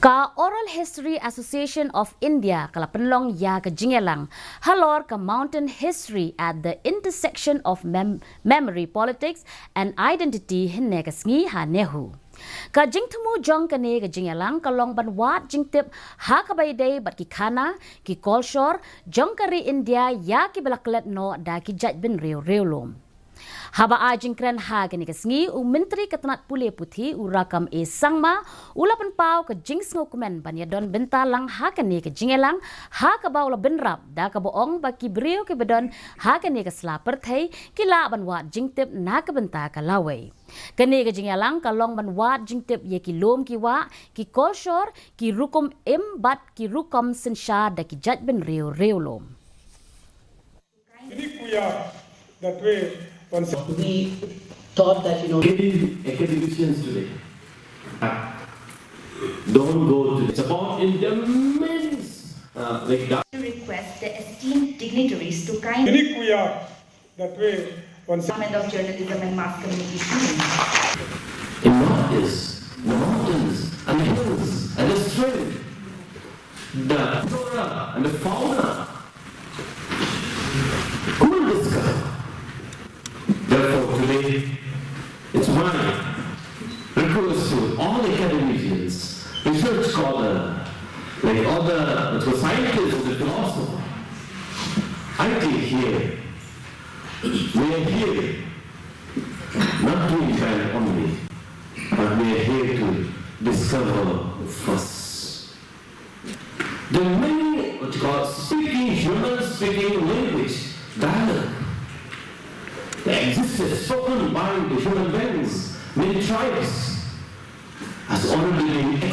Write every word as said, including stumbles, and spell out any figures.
Ka Oral History Association of India ka la pynlong ïa ka jingïalang halor ka Mountain History at the Intersection of Mem- Memory, Politics and Identity hynne ka sngi ha NEHU. Ka jingthmu jong kane ka jingïalang ka long ban wad jingtip ha kaba ïadei bad ki khana, ki kolshor jong ka ri India ïa kiba la klet noh da ki jaitbynriew riewlum. Haba ai jingkren ha kane ka sngi, u Myntri ka tnat pule puthi, u Rakkam A Sangma, u la pynpaw ka jingsngewkmen ban ïadon bynta lang ha kane ka jingïalang, ha kaba u la bynrap da kaba ong ba ki briew kiba don ha kane ka sla pyrthei ki lah ban wad jingtip na ka bynta ka lawei. Kane ka jingïalang ka long ban wad jingtip ïa ki lum ki wah, ki kolshor, ki rukom im bad ki rukom synshar da ki jaitbynriew riewlum. Ini kuya that way once. We thought that, you know, Getting academicians today uh, don't go to. It's about immense uh, like that. To request the esteemed dignitaries to kindly Ini kuya that way once. Department of Journalism and Mass Communication. In Northeast, the mountains and the hills and the strength, the flora and the fauna couldn't discover. Therefore, today, it's my request to all academicians, research scholar, like other scientists and the philosopher. I think here, we are here not to invent only, but we are here to discover first. There are many what you call speaking, human speaking language, dialect. They existed, spoken by the human beings, many tribes, has already been